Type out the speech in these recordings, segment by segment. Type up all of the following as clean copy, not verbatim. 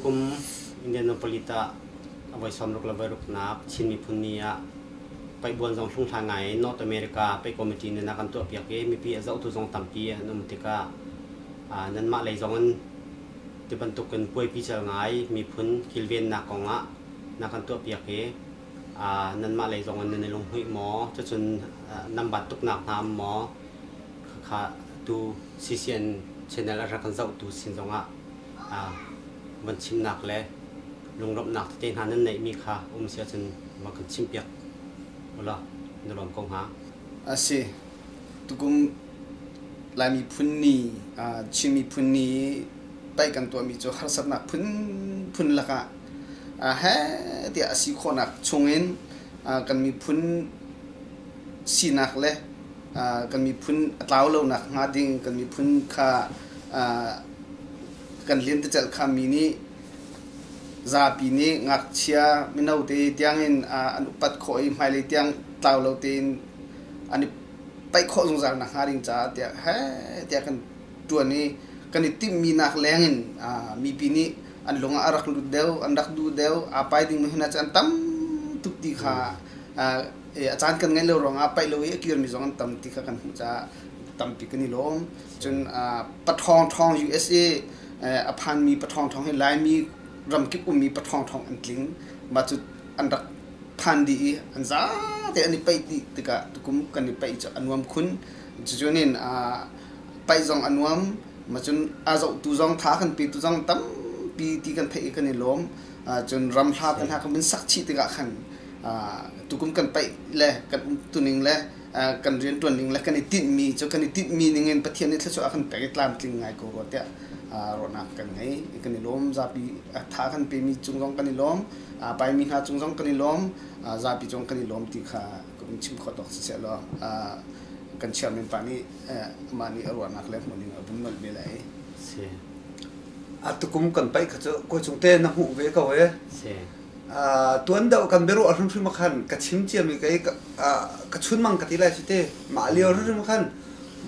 Tukum Indianapolis ah a voi 60 le voi ruknak Chin Miphun Ni ah paihbuan zong hlunghlai ngai in North America paih committee nih na kan tuahpiak i mipi a zohtu zong tampi an um tikah nanmah lei zong in ti bantukin puaipi cal ngai miphun kilvennak kongah na kan tuahpiak i nanmah lei zong in nan i lunghmuih maw? Cucun nan bat tuknak hna um maw? Khakha tu CCN channel a rak kan zohtu sin zongah van chimnak le lunglawmhnak tete hna nan neihmi kha um si ahcun van kan chimpiak ulaw na lawm ko hnga. A si. Tukum Lai miphun ni, Chin miphun ni paih kan tuahmi cu harsatnak phunphun lakah heh tiah a si khawhnak chungin kan miphun sinak le kan miphun a tlau lonak hnga ding kan miphun kha kan lentecelh kha mi nih zapi nih ngakchia mino te tiangin an upat khawh i hmailei tiang tlau lo tein an i paih khawh zungzal nak hnga ding caah tiah heh tiah kan ṭuan i kan i timhmi nak leng in mipi nih an lung ah a rak lut deuh an rak duh deuh aa pai dingmi hna cu an tam tuk ti kha a caan kan ngeih lo ruangah paih lo i a kirmi zong an tam ti kha kan hmuh caah tampi kan i lawm. Cun paṭhawng ṭhawng USA a phanmi paṭhawng ṭhawng hi Laimi ramkip ummi paṭhawng ṭhawng an tling. Mah cu an rak phan dih i an zate an i paih dih tikah tukum kan i paih cu a nuam khun. Cucun in paih zong a nuam. Mah cun a zohtu zong tha kan petu zong tampi ti kan theih i kan i lawm. Cun ram hla te hna kan vun sak chih tikah khan tukum kan paih le kan umtuning le kan rianṭuan ning le kan i tinhmi cu kan i tinhmi ning in Pathian nih thluachuah a kan pek i tlamtling ngai ko rua tiah ruahnak kan ngei. Kan i lawm. Zapi tha kan pemi cung zong kan i lawm. Paimi hna cung zong kan i lawm. Zapi cung kan i lawm ti kha ka vun chim khawh tawk siseh law kan chairman pa nih amah nih a ruahnak le hmuhning a vun nolh ve lai. Si. Tukum kan paih kha cu kawi cung te na hmuh ve ko e. Si. Tuan deuh kan biaruah hrimhrim ah khan ka chim ciami ka i ka chunmang ka ti lai cu te mah lio hrimhrim ah khan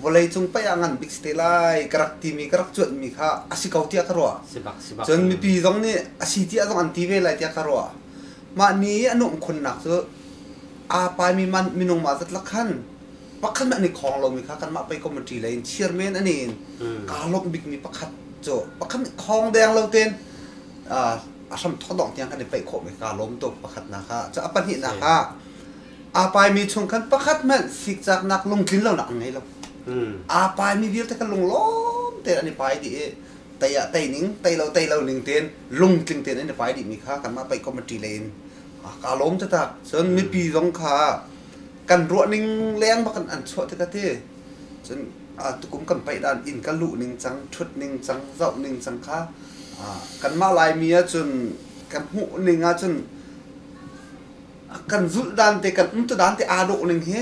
vawlei cung paih ah ngan bik si te lai ka rak timi ka rak cuanhmi kha a si ko tiah ka ruah. Sibak sibak. Cun mipi zong nih a si tiah zong an ti ve lai tiah ka ruah. Mah ni i a nuamh khunnak cu aa paimi minung mah zatlak khan pakhat hmanh an i khawng lomi kha kanmah pei committee lei in chairman an in kaa lawmh bikmi pakhat cu pakhat khawng deng lo tein a hram thawdong tiang kan i paih khawhmi kaa lawm tuk pakhatnak ah cu a pahnihnak ah aa paimi chung khan pakhat hmanh sikcaknak lungtlin lonak an ngei lo aa paimi vialte kha lunglawm tein an i pai dih i tei ah tei ning tei lo tei lo ning tein lungtling tein an i pai dihmi kha kanmah paih committee lei in kaa lawm taktak cun mipi zong kha kan ruah ning leng bak in an chuah tikah ti cun tukum kan paih dan inn kan luh ning cang ṭhut ning cang zoh ning cang kha kanmah Laimi ahcun kan hmuh ning ahcun kan zulh dan te kan umtu dan te aa dawh ning hi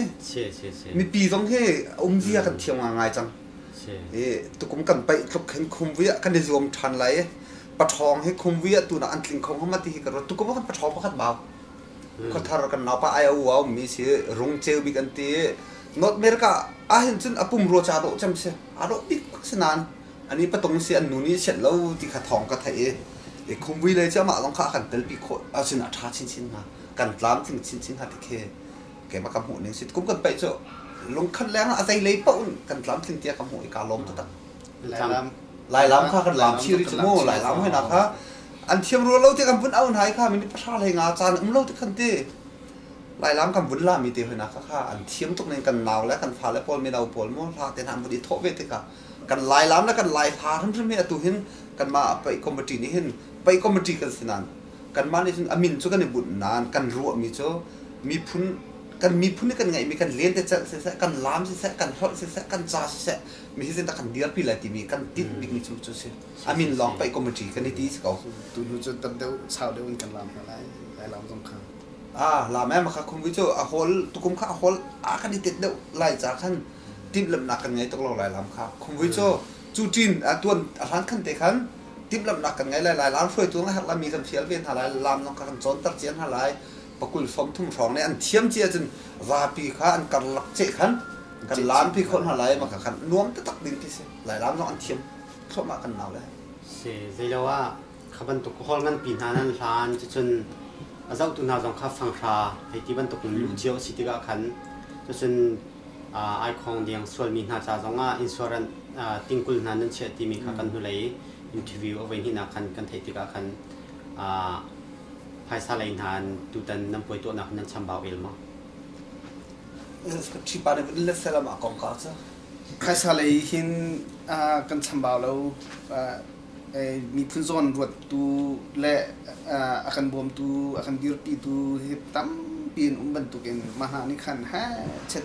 mipi zong hi umzia kan thiam ngai cang i tukum kan paih tluk khin khumvui ah kan i zuam ṭhan lai i paṭhawng hi khumvui ah tunah an tling kho hnga ma ti hi ka ruat tukum ah kan paṭhawng pakhat bau Khuathar kan naupa ai a u a ummi si rung ceu bik an ti. North America ahhin cun a pumrua ca dawh cem si. Aa dawh bik bak si nain ani patung si an nu nih sianh lo ti kha thawng ka theih i khumvui lei cu amah zong kha a kan telpi khawh ahcun a ṭha chinchin hnga. Kan tlamtling chinchin hnga ti khi keimah ka hmuh ning si. Kum kan paih cu lungkhat leng ah a zeilei paoh in kan tlamtling tiah ka hmuh i kaa lawm taktak. Lailam Lailam kha kan lam chih rih cu mu Lailam hoi na kha an thiam rua lo ti kan vun au hna i kha minute pahra hlei nga caan um lo ti khan ti Lailam kan vun lami te hoi na kha kha an thiam tuk ning kan nau le kan fale pawl mino pawl mu hla te hna an vun i thawh ve tikah kan Lailam le kan Lai hla hrimhrim hi atu hin kanmah paih committee nih hin paih committee kan si nain kanmah nih cun a min cu kan i bunh nain kan ruahmi cu miphun kan miphun nih kan ngeihmi kan lentecelh siseh kan laam siseh kan holh siseh kan ca siseh mi hi zeidah kan dirpi lai timi kan tinh bikmi cu cu si a min lawng paih committee kan i ti si ko tu hnu cu tam deuh sau deuh in kan laam hna lai lai lam zong kha ah lam em kha khum cu a hol tukum kha a hol a kan i tet deuh lai ca khan timhlamhnak kan ngei tuk lo lai lam kha khumvui cu cu tin a tuan a hlan khan te khan timhlamhnak kan ngei lai lai lam hruaitu nga herh lami kan fial ve hna lai lam zong kha kan cawnter cia hna lai pakul som thum hrawng nih an thiam cia cun zapi kha an karlak ce khan kan lampi khawh hna lai ma kha nuam taktak ding khi si lai lam zong an thiam thluahmah kan nau le si zeilo ah Kha bantuk hall nganpi hna nan hlan cucun a zohtu hna zong kha fanghra hei ti bantuk in luh cio a si tikah khan cucun ai khong deng sualmi hna ca zongah insurance tingkul hna nan chiah timi kha kan hnulei interview a voi hnihnak khan kan theih tikah khan phaisa lei hna tutan nan puai tuahnak nan chambau el maw? Ṭhipa nih vun let sehla mah kongkau cu. Phaisa lei hin kan chambau lo. Miphun zawn ruattu le a kan bawmtu, a kan dirpitu hi tampi an um bantukin mah hna nih khan heh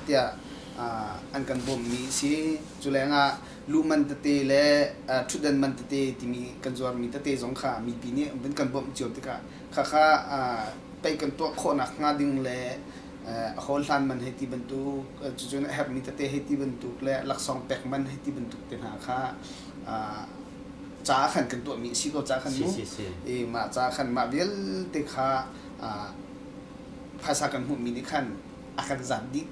tiah an kan bawmhmi a si. Cu lengah luh man tete le ṭhutdan man tete timi kan zuarmi tete zong kha mipi nih an kan bawmh cio tikah khakha paih kan tuah khawhnak hnga ding le a hawl hlan man hei ti bantuk, cucun a herhmi tete hei ti bantuk le laksawng pek man hei ti bantuk te hna kha ca khan kan tuahmi a si ko ca khan mu. I mah ca khan mah vialte kha phaisa kan hmuhmi nih khan a kan zat dih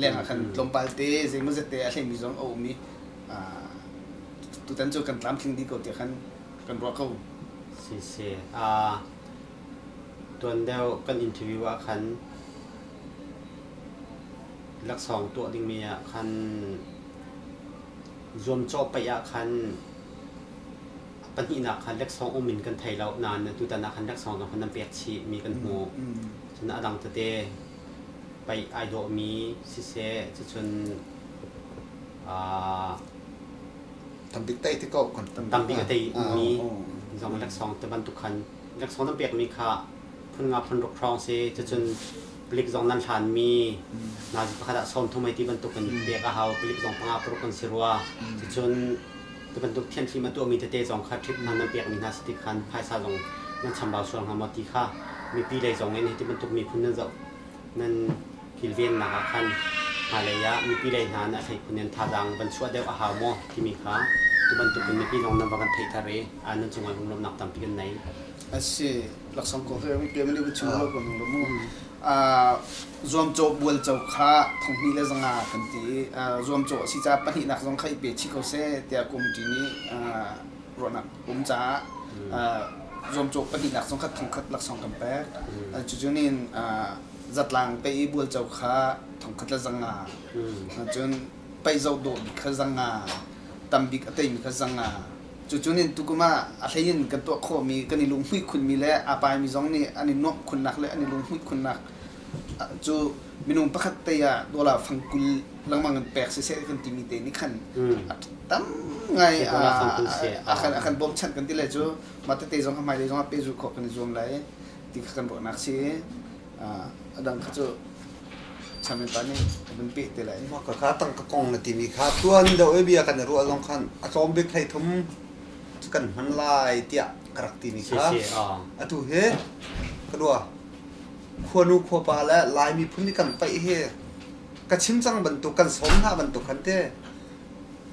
lengah khan tlawmpal te zeimawzat te a hleimi zong a um i tutan cu kan tlamtling dih ko tiah khan kan ruah ko. Si si. Tuan deuh kan interview ah khan laksawng tuah dingmi ah khan zuamcawh paih ah khan a pahnihnak khan laksawng um in kan thei lo nain tutan ah khan laksawng zong khan nan pek chih mi kan hmuh. Cun a dang tete paih ai dawhmi siseh cucun Tambik tei ti ko kan tambik a tei mi zong laksawng te bantuk khan laksawng nan pekmi kha phun nga phun ruk hrawng si cucun palik zong nan hlanmi nazi pakhat ah 30 mei ti bantuk in pek a hau palik zong panga paruk kan si rua cucun ti bantuk thianthlim a tuahmi tete zong kha trip hna nan pekmi hna si ti khan phaisa zong nan chambau sual hnga maw ti kha mipi lei zong in hi ti bantuk miphun nan zoh nan kilvennak ah khan hmailei ah mipi lei hna nih a hleikhun in thazaang van chuah deuh a hau maw timi kha tu bantuk in mipi zong nan va kan theihter i nan cungah lunglawmhnak tampi kan nei. A si, laksawng ko he ke mani chim lo ko nung mu. Zuamcawh bualco kha 2500 kan ti. Zuamcawh a si ca pahnihnak zong kha i pe chih ko seh tiah committee nih ruahnak um caah zuamcawh pahnihnak zong kha 1000 laksawng kan pek. Cucun in zatlang pe i bualco kha 1100. Cun paih zoh dawh bik kha 500, tam bik a teimi kha 500. Cucun in tukum ah a hlei in kan tuah khawhmi, kan i lunghmuih khunmi le aa paimi zong nih an i nuamh khunnak le an i lunghmuih khunnak cu minung pakhat te ah dollar fang 20 lengmang in pek siseh kan timi te nih khan a tam ngai a kan bawmchanh kan ti le cu mah tete zong hmailei zong ah pehzulh khawh kan i zuam lai ti kha kan ruahnak si. A dang kha cu Chairman pa nih a vun peh te lai. Mah kha tangka kong na timi kha tuan deuh i bia kan i ruah zong khan a tlawm bik 33 cu kan hman lai tiah ka rak timi kha atu hi ka dua khuanu khuapa le Lai miphun nih kan paih hi ka chim cang bantuk kan sawm hna bantuk khan te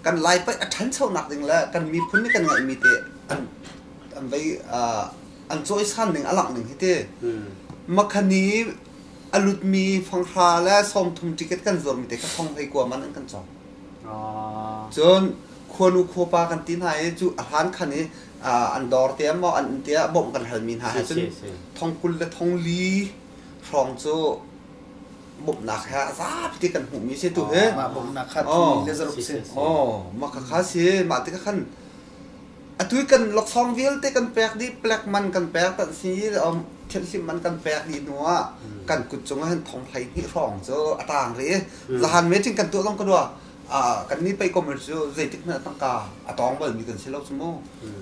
kan Lai paih a ṭhanchonak ding le kan miphun nih kan ngeihmi te an an vei an cawisan ning a langh ning hi ti makhani a lutmi fanghra le 30 ticket kan zuarmi te kha thong hlei kua man an kan cawk cun khuanu khuapa kan ti hna i cu a hlan khan i an dawr te maw an te ah bawmh kan halmi hna he cun 20,000 le 4,000 hrawng cu bawmhnak he a zapi te kan hmuhmi si tu hi mah bawmhnak kha 4 le zaruk si oh mah kha kha si mah te kha khan Atu i kan laksawng vialte kan pek dih, plek man kan pek tan si thianhhlimh man kan pek dih hnu ah kan kut cung ah hin 12,000 hrawng cu a tang rih i zahan meeting kan tuah zong ka dua kan nih pei kom cu zeitik hmanh ah tangka a tawng balmi kan si lo cu mu.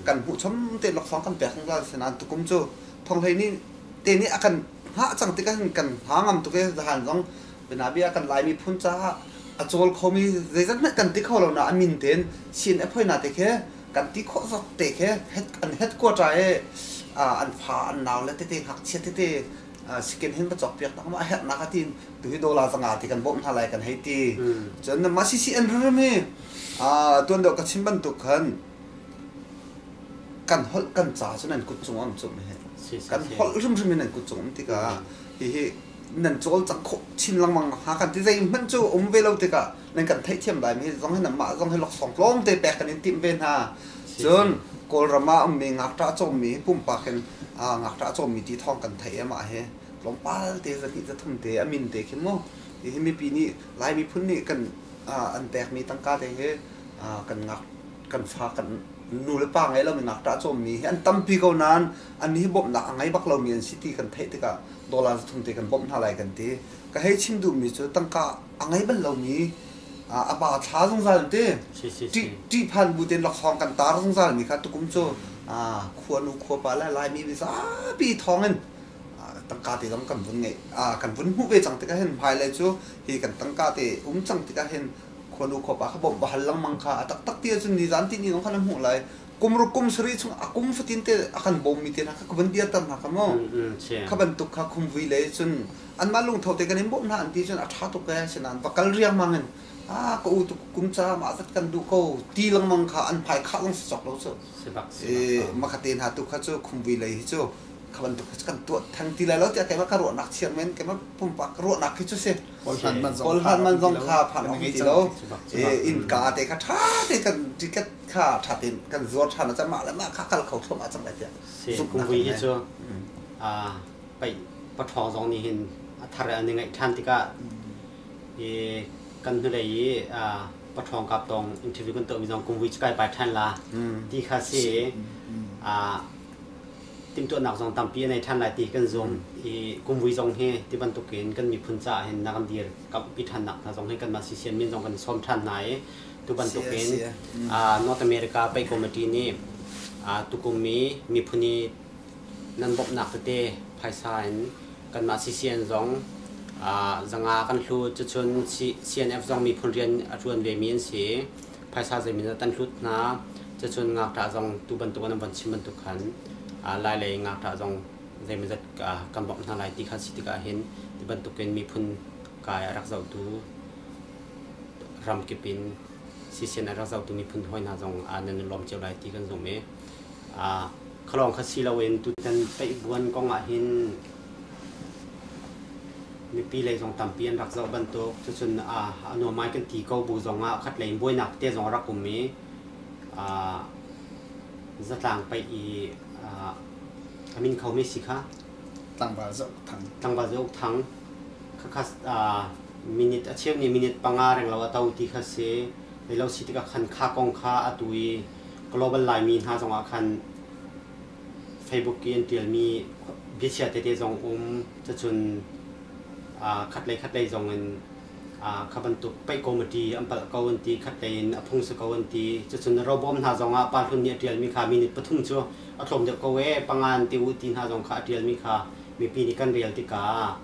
Kan hmuh chom te laksawng kan pek zungzal si nain tukum cu 12,000 te nih a kan hngah cang tikah hin kan hna ngam tuk i zahan zong bianabia kan Lai miphun caah a cawl khomi zeizat hmanh kan ti kho lo na a min tein sin a phoina te khi kan ti khawh zat te khi an headquarter i an fa an nau le tete ngakchia tete second hand va cawk piak tak ma a herhnak a tin tu hi dollar 500 ti kan bawmh hna lai kan hei ti cun mah CCN rim hi tuan deuh ka chim bantuk khan kan holh kan ca cu nan kut cung am cum he kan holh hrimhrim in nan kut cung um tikah hihi nan cawlcangh khawh chin lengmang hnga kan ti zeihmanh cu um ve lo tikah nan kan theihthiam lai mi zong hi nanmah zong hi laksawng tlawmte pek kan in timh ve hna. Cun Kawlram ah ummi ngakṭah cawmmi hi pumpak in ngakṭah cawmmi ti thawng kan theih i amah hi tlawmpal te zahnih zathum te a min te khi mu. Hihi mipi nih Lai miphun nih kan an pekmi tangka te hi kan ngak kan fa kan nu le pa ngei lomi ngakṭah cawmmi hi an tampi ko nain an hi bawmhnak a ngei bak lomi an si ti kan theih tikah dollar zathum te kan bawmh hna lai kan ti. Ka hei chim duhmi cu tangka a ngei bal lomi a ba thla zungzal ti ṭihphan bu tein laksawng kan tar zungzal mi kha tukum cu khuanu khuapa le Laimi mizapi thawng in tangka te zong kan vun ngeih kan vun hmuh ve cang tikah hin hmailei cu hi kan tangka te um cang tikah hin khuanu khuapa kha bawmh va hal lengmang kha a taktak ti ahcun nizan ti ni zong kha na hmuh lai. Kum ruk kum sarih chung a kum fatin te a kan bawmmi te hna kha ka vun dirter hna kha mu. Kha bantuk kha khumvui lei cun anmah lungtho te kan in bawmh hna an ti cun a ṭha tuk ee. Asinain va kal riangmang in a ka u tu kum ca mah zat kan duh ko ti lengmang kha an phai khah zong si cawk lo cu. Makhate hna tu kha cu khumvui lei hi cu kha bantuk kha kan tuah theng ti lai lo tiah keimah ka ruahnak chiar men, keimah pumpak ka ruahnak khi cu si. Kawl hlan man zong kha phan awk ti lo. Innka te kha ṭha te kan ticket kha ṭha tein kan zuar ṭhan ah mah le mah kha kal kho thluahmah cang lai tiah. Si kumvui hi cu paih paṭhawng zong nih hin a thar an i ngaih ṭhan tikah i kan hnulei i paṭhawng kap tong interview kan tuahmi zong kumvui cu kai pai ṭhan la ti kha si. Timhtuahnak zong tampi a nei ṭhan lai ti kan zumh i kumvui zong hi ti bantukin kan miphun caah hin na kan dir kamhpi ṭhannak hna zong hi kanmah CCN min zong kan i sawm ṭhan hna i tu bantukin North America Paih Committee nih tukum i miphun i nan bawmhnak tete phaisa in kanmah CCN zong zanga kan hlut. Cucun CNF zong miphun rian a ṭuan vemi an si. Phaisa zeimin ah kan hlut hna. Cucun ngakṭah zong tu bantuk an von chim bantuk khan Lai lei ngakṭah zong zeimawzat kan bawmh hna lai ti kha si tikah hin ti bantukin miphun kai a rak zohtu ramkip in sisian a rak zohtu miphun hawi hna zong nan i lawm cio lai ti kan zumh i khalawng kha si loin tutan paihbuan kong ah hin mipi lei zong tampi an rak zoh bantuk cucun a nuam ngai kan ti ko bu zong ah khatlei in buainak te zong a rak um i zatlang paih i a min khomi si kha. Tlangval Zauk Thang. Tlangval Zauk Thang. Khakha minute a cheu nih minute 5 reng lo a to ti kha si. Lo si tikah khan kha kong kha atu i global Laimi hna zongah khan Facebook i an ṭialmi biachia tete zong um. Cucun khatlei khatlei zong in kha bantuk paih committee an palh ko an ti, khatlei in a phung si ko an ti. Cucun robawm hna zong ah Pa Hlun nih a ṭialmi kha minute 3 cu a tlawm deuh ko ee, panga an ti u ti hna zong kha a ṭialmi kha mipi nih kan rel tikah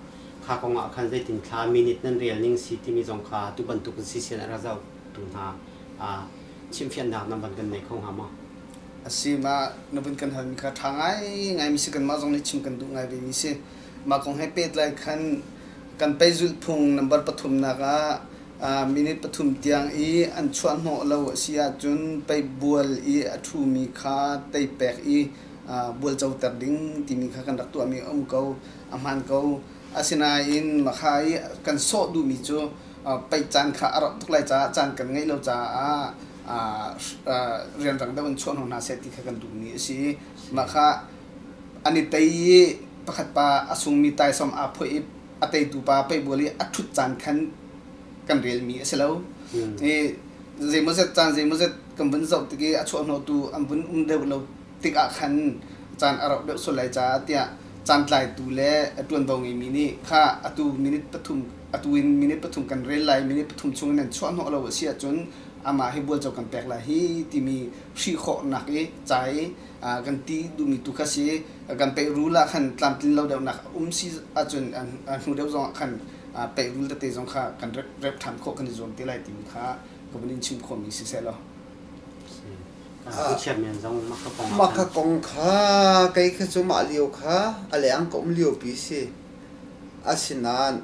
kha kong ah khan zeitin thla minute nan rel ning si timi zong kha tu bantuk in sisian a rak zohtu hna chimhfiannak nan van kan nei kho hnga maw? A si, mah na vun kan halmi kha ṭha ngaingaimi si, kanmah zong nih chim kan duh ngai vemi si. Mah kong he pehtlai khan kan pei zulhphung number pathumnak ah minute 3 tiang i an chuah hnawh lo a si ahcun pei bual i a ṭhumi kha tei pek i bual coter ding timi kha kan rak tuahmi a um ko, a hmaan ko. Asinain mahka i kan sawh duhmi cu paih caan kha a rauh tuk lai caah, caan kan ngeih lo caah rianrang deuh in chuah hnawh hna seh ti kha kan duhmi a si. Mah kha an i tei i pakhat pa a sungmi taisawm aa phoih i a teitu pa paihbual i a ṭhut caan khan kan relmi a si lo. I zeimawzet caan zeimawzet kan vun zoh tik i a chuah hnawhtu an vun um deuh lo tikah khan caan a rauh deuh sual lai caah tiah caan tlaitu le a ṭuanvo ngeimi nih kha atu minute 3, atu in minute 3 kan rel lai, minute 3 chung in nan chuah hnawh lo a si ahcun amah hi bualco kan pek lai hi timi hrih khawhnak i ca i kan ti duhmi tu kha si. Kan peih rul ah khan tlamtlin lo deuhnak a um si ahcun a hnu deuh zong ah khan peih rul tete zong kha kan rep ṭhan khawh kan i zuam te lai timi kha ka vun in chim khawhmi si seh law. Mah kha kong kha kei kha cu mah lio kha a leng ka um liopi si. Asinain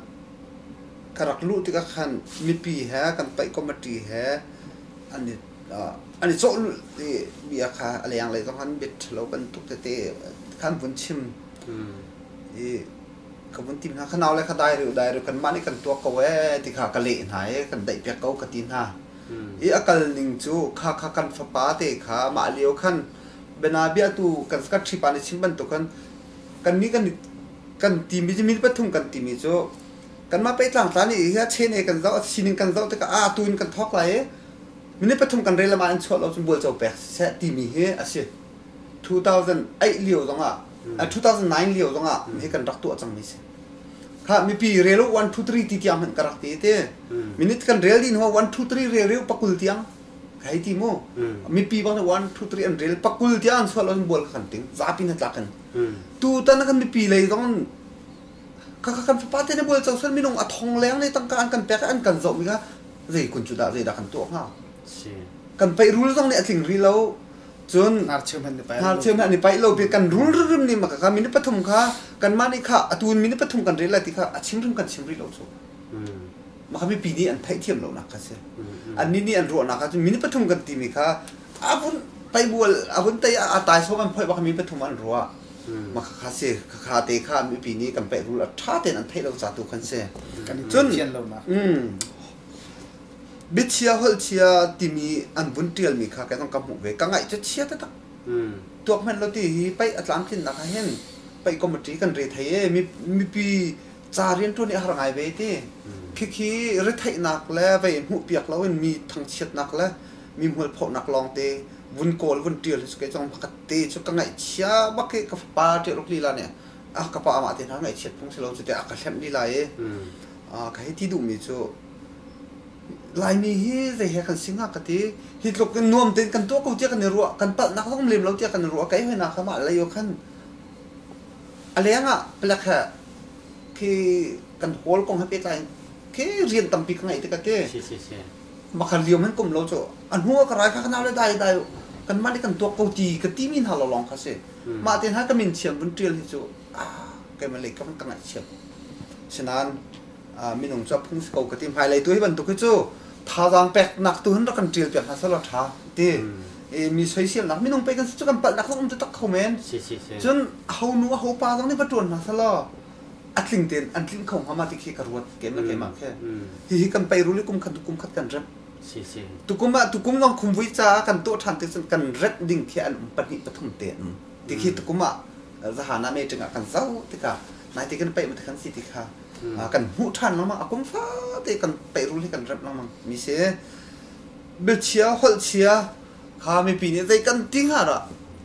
ka rak luh tikah khan mipi he kan paih committee he an i cawh i bia kha a lenglei zong an biat ṭhalo bantuk tete khan vun chim i ka vun tim hna. Ka naule kha dai rih u, dai rih u, kanmah nih kan tuak ko ee ti kha ka leh hna i kan daihpiak ko ka ti hna. I a kal ning cu kha kha kan fapa te kha mah lio khan bianabia tu kan secretary pa nih chim bantuk khan kan nih kan kan timi cu minute pathum kan timi cu kanmah pehtlang tla nih hi a chen e kan zoh a sining kan zoh tikah a tu in kan thawk lai i minute pathum kan rel ma an chuah lo cun bualco pek siseh timi hi a si. 2008 lio zongah 2009 lio zongah hi kan rak tuah cangmi si. Kha mipi rel 1 2 3 ti tiang hmanh ka rak ti te. Minute kan rel din ho 1 2 3 rel reu pakul tiang ka hei ti mu. Mipi bang 1 2 3 an rel pakul tiang an chuah lo bual kan ting zapi na tlak in. Tu tan kan mipi lei zong ka kan fapa te ne bual cho san minung a thong leng ne tangka an kan pek an kan zoh mi kha zei kun cu dah zei dah kan tuah hnga. Kan paih rul zong nih a tling ri lo. Cun hnarcheu hmanh ni pai hnarcheu hmanh ni pai lo pi kan rul rim ni maka ka minute pathum kha kan mah nih kha atun minute pathum kan rel lai ti kha a chim rim kan chim rih lo cu. Maka mipi nih an theih thiam lo nak kha si. An nih nih an ruahnak ah cun minute pathum kan timi kha avun pai bual avun tai a tai som an phoi bak minute pathum an ruah. Maka kha si kha te kha mipi nih kan paih rul a tha tein an theih lo ca tu khan si. Kan i cun lo nak. Biachia holhchia timi an vun ṭialmi kha kei zong ka hmuh ve. Ka ngaih cu chia taktak. Tuak hmanh lo ti hi paih a tlamtlinnak ah hin paih committee kan re thei e. Mipi ca rianṭuan hi a har ngai ve ti. Khikhi retheihnak le vei hmuhpiak loin mi thangchiatnak le mi hmualphohnak lawngte vun kawl vun ṭial hi cu kei zong hmakhat te cu ka ngaihchia bak hi ka fapa ṭial uk lila nih a ka pa amah te hna ngaihchiat phung si lo cu tiah a ka hlemh lila i ka hei ti duhmi cu Laimi hi zei he kan si hnga ka ti. Hi tluk in nuam tein kan tuah ko tiah kan i ruah, kan palhnak zong lem lo tiah kan i ruah. Kei hoi nak mah lei khan a leng ah palek he khi kan hawl kong he pehtlai in khi rian tampi ka ngeih tikah ti. Makhan liam han kum lo cu a hnu ah ka rai kha ka nau le dai dai kan mah nih kan tuak ko ti ka ti mi hna lo lawng kha si. Mah te hna ka min thiam vun ṭial hi cu ah keimah lei ka ka ngaihchiat. Sinain minung cu a phung si ko ka ti. Hmailei tu hi bantuk hi cu thazaang peknak tu hin rak kan ṭial piak hna selaw ṭha ti. Mi soiselnak minung pei kan si cu kan palhnak zong um taktak kho men. Cun ho nu ho pa zong nih va ṭuan hna selaw a tling tein an tlinh kho hnga ma ti khi ka ruat keimah keimah khi. Hihi kan peirul i kum khat kum khat kan remh. Tukum ah tukum zong khumvui caah kan tuah ṭhan ti cun kan remh ding khi an um pahnih pathum te an um. Ti khi tukum ah zahana meeting ah kan zoh tikah naite kan paih kan si ti kha kan hmuh ṭhan lengmang a kum fate kan peirul hi kan remh lengmang mi si biachia holh chia kha mipi nih zei kan ti hnga dah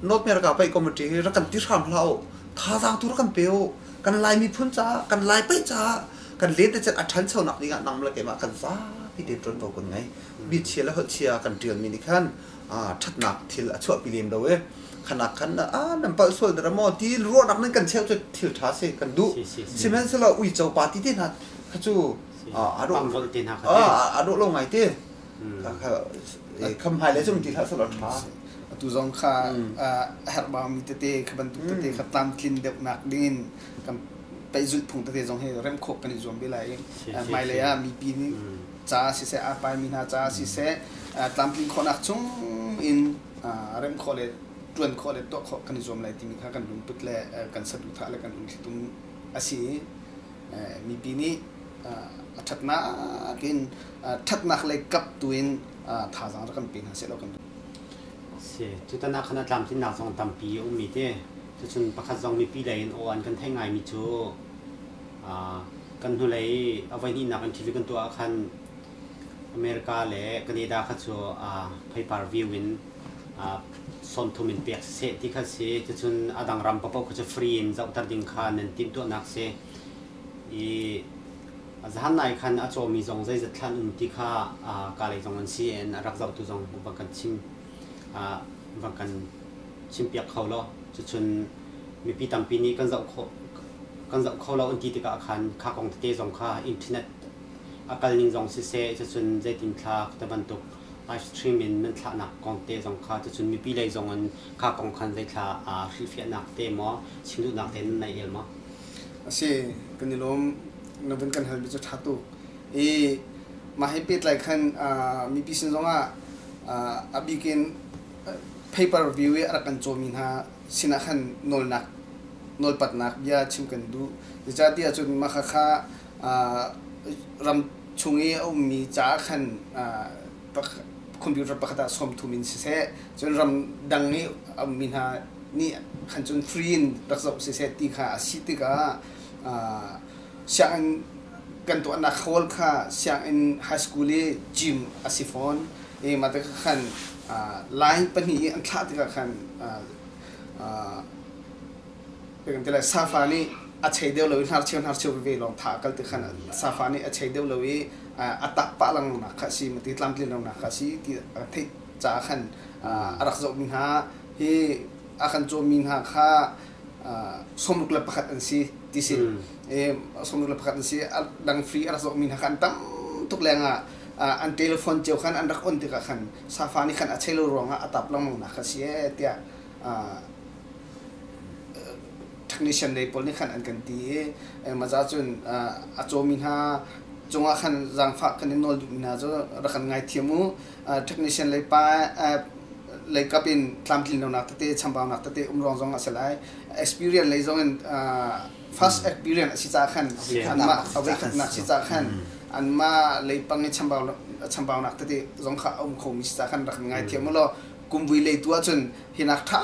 North America paih committee hi rak kan ti hram hlah u thazaang tu rak kan pe u kan Lai miphun caah kan Lai paih caah kan lentecelh a ṭhanchonak ding ah nang le keimah kan zapi tein ṭuanvo kan ngei biachia le holh chia kan ṭialmi nih khan ṭhatnak thil a chuahpi lem lo i khanak khan a nan palh sual dara maw ti ruahnak nan kan cheuh cu thil ṭha si kan duh sihmanhsehlaw uico pa ti te hna kha cu a dawh a dawh lo ngai te kham hmai le cum ti hlah selaw ṭha. Atu zong kha a herhbaumi tete kha bantuk tete kha tlamtlin deuhnak dingin kan pehzulh phung tete zong hi rem khawh kan i zuam ve lai i hmailei ah mipi nih ca siseh aa paimi hna ca siseh tlamtlin khawhnak chung in rem khawh le ṭuan khawh le tuah khawh kan i zuam lai timi kha kan lungput le kan saduhthah le kan lungthlitum a si i mipi nih a ṭhatnak in ṭhatnak lei kap tu in thazaang rak kan pe hna seh law kan duh. Si, tutan ah khan a tlamtlinnak zong tampi a ummi te. Cucun pakhat zong mipi lei in aw an kan theih ngaimi cu kan hnulei a voihnihnak in TV kan tuah ah khan America le Canada kha cu pay-per view in sawmthum in pek siseh ti kha si. Cucun a dang ram paohpaoh kha cu free in zohter ding kha nan timhtuahnak si. I zahan nai khan a cawmi zong zeizat thlan um ti kha ka lei zong an si in a rak zohtu zong van kan chim van kan chimpiak kho law. Cucun mipi tampi nih kan zoh khawh kan zoh kho lo an ti tikah khan kha kong tete zong kha internet a kal ning zong siseh cucun zeitin thlak ti bantuk live stream in nan thlahnak kong te zong kha cucun mipi lei zong in kha kong khan zeithla hrilhfiahnak te maw chim duhnak te nan nei el maw? A si, kan i lawm. Na vun kan halmi cu ṭha tuk. I mah he pehtlai khan mipi sin zongah a bik in paper review i a rak kan cawmi hna sinah khan nawlnak nawlpatnak bia chim kan duh. Zeicahtiah cun mah khakha ram chung i a ummi caah khan Computer pakhat ah 30 in siseh, cun ram dang i a ummi hna nih khan cun free in rak zoh siseh ti kha a si tikah sianginn kan tuahnak hall kha sianginn high school i gym a si fawn. I mah tikah khan line pahnih i an thlah tikah khan kan ti lai safa nih a chei deuh lo i hnarcheu hnarcheu veve lawng tha a kal ti khan safa nih a chei deuh lo i a tak pah lengmang kha a si mati tlamtlin lonak kha a si ti a theih caah khan a rak zohmi hna hi a kan cawmmi hna kha 61 an si ti si. 61 an si. A dang free a rak zohmi hna kha an tam tuk lengah an telephone cio khan an rak on tikah khan safa nih khan a chei lo ruangah a tap lengmang nak kha si ee tiah technician lei pawl nih khan an kan ti i maza cun a cawmi hna cungah khan zaangfah kan in nawl duhmi hna cu rak kan ngaithiam u. Technician lei pa lei kap in tlamtlin lonak tete, chambaunak tete um ruang zong a si lai. Experience lei zong in first experience a si caah khan anmah a voikhatnak si caah khan anmah lei pang i chambaunak tete zong kha a um khomi si caah khan rak kan ngaithiam u law kumvui lei tu ahcun hinak ṭha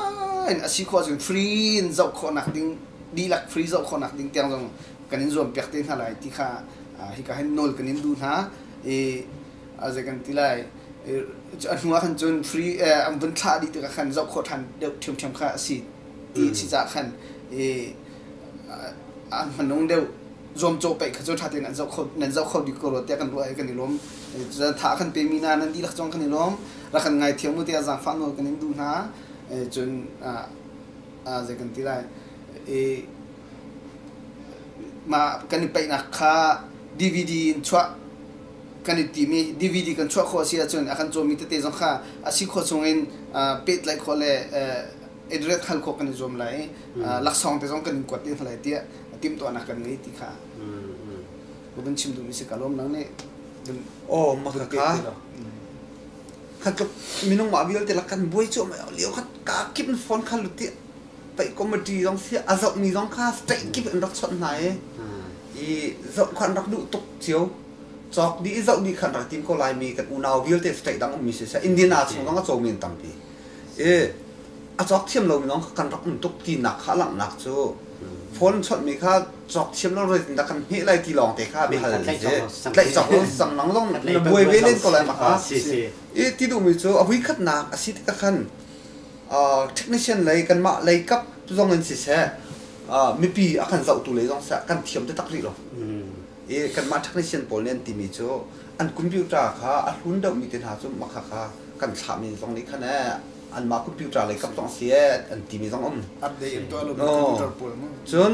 in a si khawh ahcun free in zoh khawhnak ding, dihlak free zoh khawhnak ding tiang zong kan in zuam piak te hna lai ti kha hika hin nawl kan in duh hna. I a zei kan ti lai, a hnu ah khan cun free an vun thlah dih tikah khan zoh khawh ṭhan deuh ṭhiamṭhiam kha a si ti si caah khan i a hmanung deuh zuamcawh paih kha cu ṭha tein an zoh kho nan zoh kho dih ko rua tiah kan ruah i kan i lawm. Tha kan pemi hna nan dihlak zong kan i lawm. Rak kan ngaithiam u tiah zaangfah nawl kan in duh hna. Cun zei kan ti lai, i mah kan i paihnak kha DVD in chuah kan i tim i DVD kan chuah khawh a si ahcun a kan cawmi tete zong kha a si khawh chungin pehtlaih khawh le address hal khawh kan i zuam lai i laksawng te zong kan in kuat te hna lai tiah timhtuahnak kan ngei ti kha ka vun chim duhmi si. Ka lawm. Nang nih Oh, maka ka kha tluk minung mah vialte lak kan buai cu lio kha ka kip in phone kha lut ti paih committee zong si a zoh mi zong kha state kip in rak chawnh hna i i zoh kha an rak duh tuk cio. Cawk dih i zoh dih khan rak tim ko lai mi kan unau vialte state dang ummi si seh, Indiana chung zong a comi an tampi i a cawk thiam lomi zong kan rak um tuk tinak kha langhnak cu phone chawnh mi kha cawk thiam lo rin dah kan hmeh lai ti lawng te kha biahal tlaih cawk lo sang nang zong na buai ve len ko lai ma kha. I ti duhmi cu a vui khatnak a si tikah khan technician lei kanmah lei kap zong in siseh, mipi a kan zohtu lei zong seh, kan thiam taktak rih lo. I kanmah technician pawl nih an timi cu an computer kha a hlun deuhmi te hna cu makha kha kan thlahmi zong nih khan anmah computer lei kap zong si an timi zong um. Update in tuah lo computer pawl mu. Cun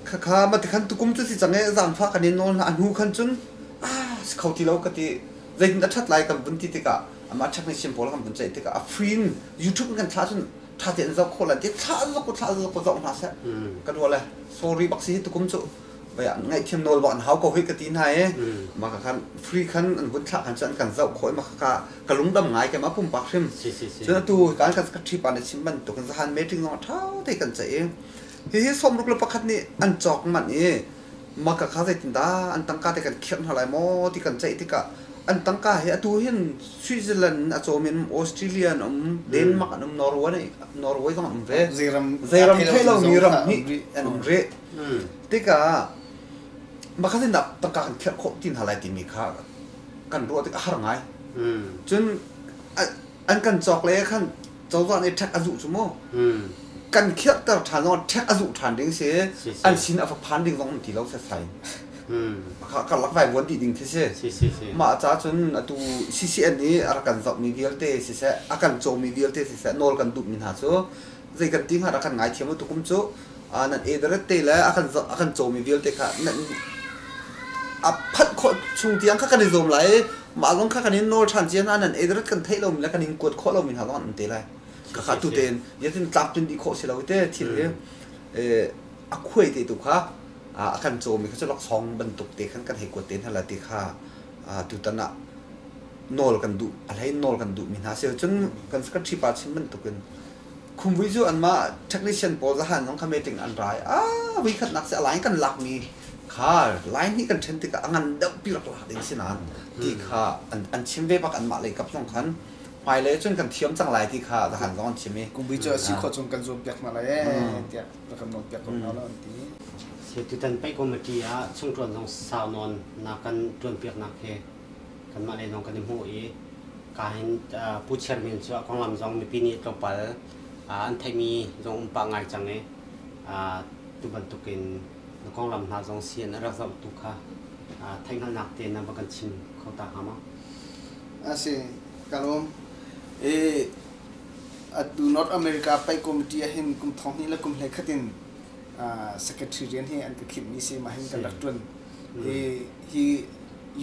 khakha mati khan tukum cu si cang i zaangfah kan in nawl hna. A hnu khan cun ah si kho ti lo ka ti, zeitin a ṭhat lai kan vun ti tikah amah technician pawl kan vun ceih tikah a free in YouTube in kan thlah cun ṭha tein zoh khawh lai ti thlah zok thlah zok zoh hna seh ka dua le sorry bak si hi tukum cu ngaihthiam nawl bak an hau ko hi ka ti hna i mah ka khan free khan an vun thlah khan cu an kan zoh khawh i mah ka ka lungdam ngai ke ma pumpak hrim. Cun atu kan kan ka ṭhi pa na chim bantuk in zahan meeting zong a ṭha te kan ceih i hihi 61 nih an cawk manh i mah ka kha zeitindah an tangka te kan khirh hna lai maw ti kan ceih tikah an tangka hi atu hin Switzerland a cawm in Australia an um, Denmark an um, Norway Norway zong an um ve, zeiram zeiram theih lomi ram nih an um rih. Tikah mah kha tangka kan khirh khawh ti hna lai timi kha kan ruah tik a har ngai. Cun an kan cawk le khan cozah nih ṭhek a zuh cu mu. Kan khirhter ṭhan zong ṭhek a zuh ṭhan ding si, an sin a va phan ding zong um ti lo setsai. Karlak vaivuan dih ding khi si. Mah ca cun atu CCN nih a rak kan zohmi vialte siseh, a kan cawmi vialte siseh, nawl kan duhmi hna cu zei kan ti hnga, rak kan ngaithiam u. Tukum cu nan ederet te le a kan a kan cawmi vialte kha nan a phanh khawh chung tiang kha kan i zuam lai i mah zong kha kan in nawl ṭhan cia hna. Nan ederet kan theih lomi le kan in kuat khawh lomi hna zong an um te lai. Ka kha tu tein yatin tlak tun dih khawh si lo te thil hi a khuai te tu kha a kan cawmi kha cu laksawng bantuk te khan kan hei kuat te hna la ti kha tutan ah nawl kan duh, a hlei nawl kan duhmi hna si. Cun kan secretary pa chim bantukin Khumvui cu anmah technician pawl zahan zong kha meeting an rai. Ah, voi khatnak si a line kan lakmi Kha line hi kan ṭhen tikah a ngan deuh pi rak lak ding si nain ti kha an chim ve bak anmah lei kap zong khan hmailei cun kan thiam cang lai ti kha zahan zong an chim i. Kumbi cu a si khawh chung kan zuam piak hna lai ee tiah rak kan nawl piak ko hna lo an ti. Tutan paih committee ah chungṭuan zong sau nawn na kan ṭuan piaknak he kanmah lei zong kan i hmuh i ka hin Pu Chairman cu a konglam zong mipi nih tlawmpal an theihmi zong um pah ngai cang i tu bantukin na konglam hna zong sian a rak zohtu kha theihhngalhnak te na va kan chim kho ta hnga maw? A si, ka lawm. I atu North America Paih Committee ah hin kum thong hnih le kum hlei khat in secretary rian hi an ka khinhmi si mah hin kan rak ṭuan. Hi hi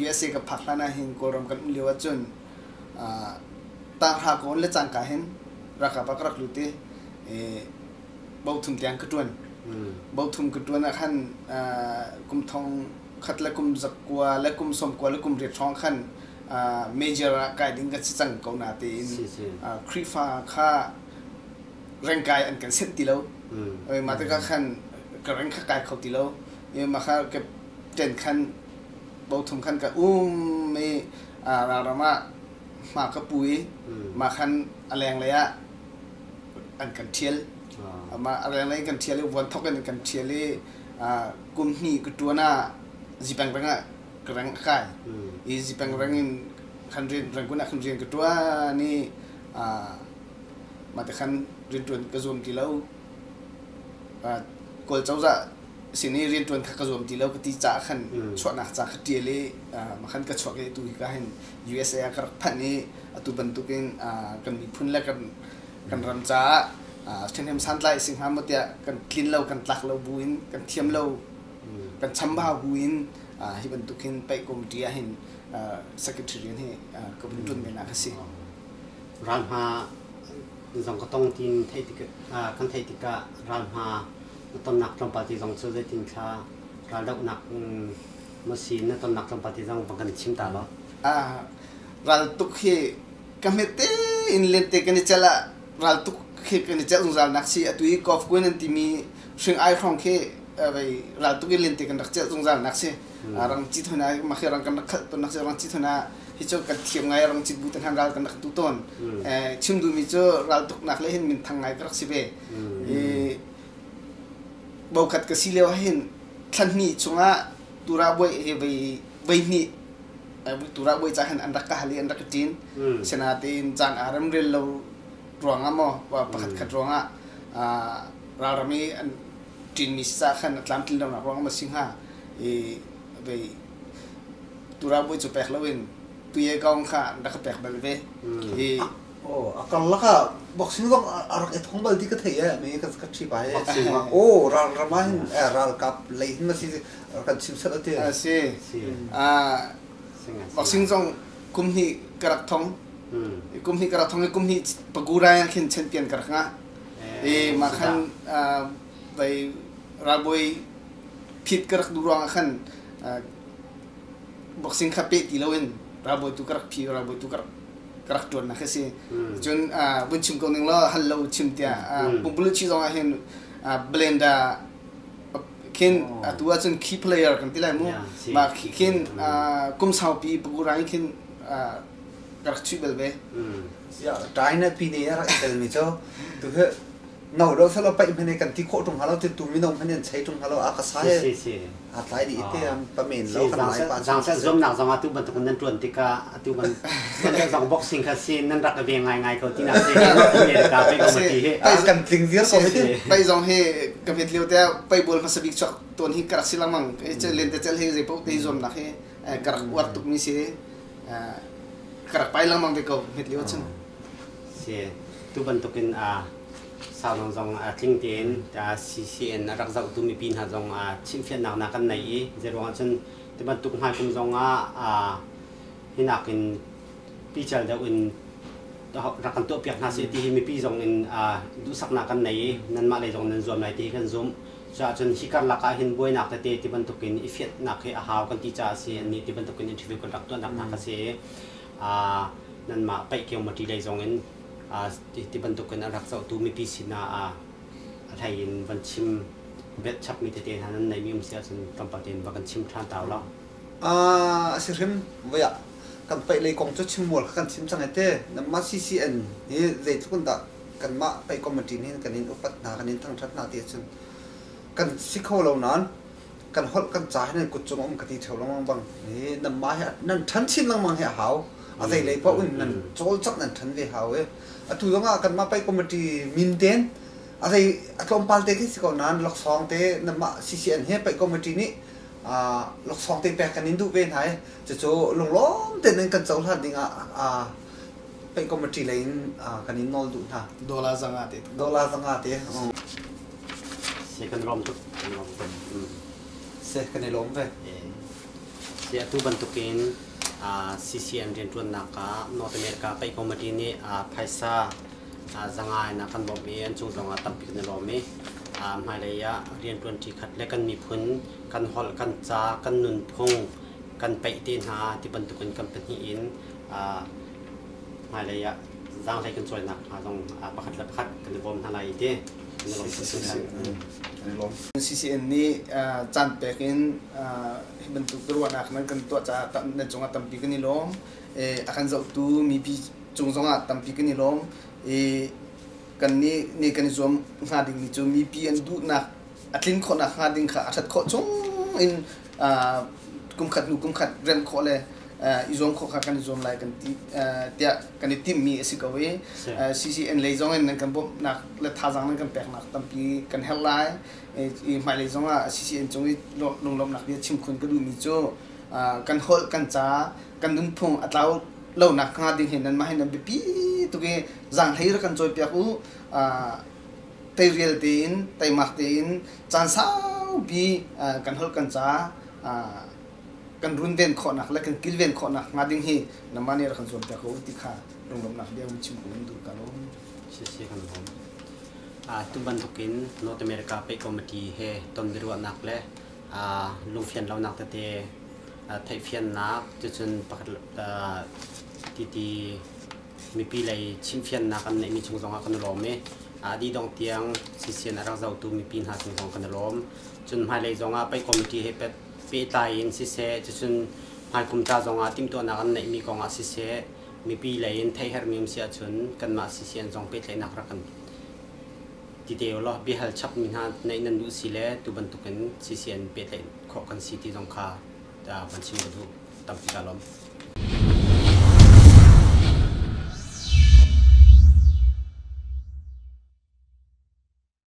USA ka phak hlan ah hin Kawlram kan um lio ahcun tanghra ka on le cangka hin ralkap ah ka rak lut i bothum tiang ka ṭuan. Bothum ka ṭuan ah khan kum thong khat le kum zakua le kum sawmkua le kum riat hrawng khan major ah kai ding ka si cang ko na tein Khrihfa kha rengkai an kan senh ti lo. Mah tikah khan ka reng kha kai kho ti lo. Mah kha ka ṭen khan bothum khan ka um i ralram ah hma ka pu i mah khan a lenglei ah an kan ṭhial. Mah a lenglei kan ṭhial i vuanthok in an kan ṭhial i kum hnih ka ṭuan ah zipeng reng ah ka reng a kai. I zipeng reng in khan rian Rangoon ah khan rian ka ṭuan i mah ti khan rianṭuan ka zuam ti lo. Kawl cozah sin i rianṭuan kha ka zuam ti lo ka ti caah khan chuahnak ca ka ṭial i mah khan ka chuak i atu hika hin USA ah ka rak phanh i atu bantukin kan miphun le kan ram caah ṭhahnem santlai a si hnga maw tiah kan tlin lo kan tlak lo buin kan thiam lo kan chambau buin hi bantuk hin paih committee ah hin secretary rian hi ka vun ṭuan ve nak a si. Ralhma zong ka tong tin theih tik kan theih tikah ralhma na tonnak tlawmpal ti zong cu zeitin thla raldohnak ma si na tonnak tlawmpal ti zong van kan chim ta law. Ral tuk hi ka hmete in lente kan i celh ah ral tuk khi kan i celh zungzal nak si atu i golf kuin an timi hring ai hrawng khi ral tuk i lente kan rak celh zungzal nak si rang ci thona ma khi rang kan rak khalh ton nak si rang ci thona hi cu kan thiam ngai rang cit bu tan han ral kan rak tu tawn chim duhmi cu ral tuk nak le hin min thang ngai ka rak si ve i bokhat ka si lio hin thlan hnih chungah tura buai he vei vei hnih tura buai ca hin an rak ka hal i an rak ka ṭin. Sinain caan aa remrel lo ruangah maw pakhat khat ruangah ralram i an ṭinmi si caah khan a tlamtlin lonak ruangah maw si hnga i vei tura buai cu pek loin tuye kaung kha an rak ka pek bal ve. I Oh, a karlak ah boxing zong a rak i thong bal ti ka thei eh me ka ka ṭhi pa he. Oh, ral ram ah hin ralkap lei hin ma si kan chim sat ati. A si. Boxing zong kum hnih ka rak thong. Kum hnih ka rak thong i kum hnih pagura khin champion ka rak ngah. I mah khan vai ralbawi phit ka rak duh ruangah khan boxing kha peh ti loin ralbawi tu ka rak phi ralbawi tu ka rak ka rak ṭuannak a si. Cun vun chim ko ning law hal lo chim tiah pumpuluk chi zong ah hin blender khin atu ahcun key player kan ti lai mu. Mah khin kum saupi pagura in khin ka rak chuih bal ve. China pi ne a rak i telmi cu tu hi no do salo paih hmene kan ti khawh ṭung halo ti tu mino hmene an chei ṭung halo a ka sai a tlai dih te am pa men lo kan lai pa zang sa zom nak zong atu bantuk nan tuan tikah atu ban zong boxing kha si nan rak ve ngai ngai ko tina se America pe ko ti he kan tling viar ko ti pai zong he ka vet lio te pai bol hmasa bik chok ton hi karak silamang e len te chel he zei po te zom nak he karak uar tuk mi si karak pai langmang ve ko het lio chun Si. Tu bantukin Saulong zong tling tein CCN a rak zohtu mipi hna zong chimhfiannak hna kan nei i zeiruangah cun ti bantuk hmaikum zong ah hinak in pical deuh in rak kan tuahpiak hna seh ti hi mipi zong in duhsaknak kan nei i nanmah lei zong nan zuam lai ti hi kan zumh. Cuahcun hi karlak ah hin buainak tete ti bantukin i fianhnak hi a hau kan ti caah a si annih ti bantukin interview kan rak tuahnak hna kha si i nanmah paih kio-mati lei zong in ti bantukin a rak zohtu mipi sinah a hlei in van chim Bet chapmi tete hna nan neimi um si ahcun tlawmpal tein va kan chim ṭhan ta ulaw. A si hrim voi ah kan paih lei kong cu chim mual kha kan chim cang i te nanmah CCN hi zeitluk in dah kanmah paih committee nih kan in upat hna kan in thangṭhat hna ti ahcun kan si kho lo nain kan holh kan ca hi nan kut cung um ka ti ṭheo lengmang bang hi nanmah hi nan ṭhan chin lengmang hi a hau a zeilei paoh in nan cawlcangh nan ṭhan ve hau i atu zongah kanmah paih committee min ten a zei a tlawmpal te khi si ko nain laksawng te nanmah CCN he paih committee nih laksawng te pek kan in duh ve hna i cucu lunglawm tein nan kan cohlan ding ah paih committee lei in kan in nawl duh hna. Dollar zanga te. Dollar zanga te. Si kan lawm tuk. Kan lawm tuk. Si kan i lawm ve. Si atu bantukin CCN rianṭuannak ah North America paih committee nih phaisa zanga in a kan bawmh i an cung zongah tampi kan i lawm i hmailei ah rianṭuanṭi khat le kan miphun kan holh kan ca kan nunphung kan paih te hna ti bantukin kan pahnih in hmailei ah zaanghlei kan cawinak hnga zong pakhat le pakhat kan i bawm hna lai ti kan i lawm kan i lawm. CCN nih caan pek in hi bantuk ruahnak nan kan tuah caah nan cungah tampi kan i lawm. A kan zohtu mipi cung zongah tampi kan i lawm. I kan nih nih kan i zuam hnga dingmi cu mipi an duhnak a tlin khawhnak hnga ding kha a ṭhat khawh chung in kum khat hnu kum khat remh khawh le i zuam khawh kha kan i zuam lai kan ti tiah kan i timhmi a si ko i CCN lei zong in nan kan bawmhnak le thazaang nan kan peknak tampi kan herh lai. I hmailei zong ah CCN cung i lunglawmhnak bia chim khun ka duhmi cu kan holh kan ca kan nunphung a tlau lonak hnga ding hi nanmah hi nan biapi tuk i zaanghlei rak kan cawipiak u. Teirial tein teimak tein caan saupi kan holh kan ca kan runven khawhnak le kan kilven khawhnak hnga ding hi nanmah nih rak kan zuampiak ko u ti kha lunglawmhnak bia hun chim ko in duh ka lawm. Si si kan lawm. Tu bantukin North America Paih Committee he ton biaruahnak le lungfian lonak tete theihfiannak cucun pakhat titi mipi lei chimhfiannak an neihmi chung zongah kan i lawm i a dih dongh tiang CCN a rak zohtu mipi hna cung zong kan i lawm. Cun hmailei zongah paih committee he pehtlai in siseh cucun hmaikum ca zongah timhtuahnak an neihmi kongah siseh mipi lei in theihherhmi um si ahcun kanmah CCN zong pehtlaihnak rak kan ti te ulaw biahal chapmi hna neih nan duh si le tu bantukin CCN pehtlaih khawh kan si ti zong kha van chim ka duh. Tampi ka lawm.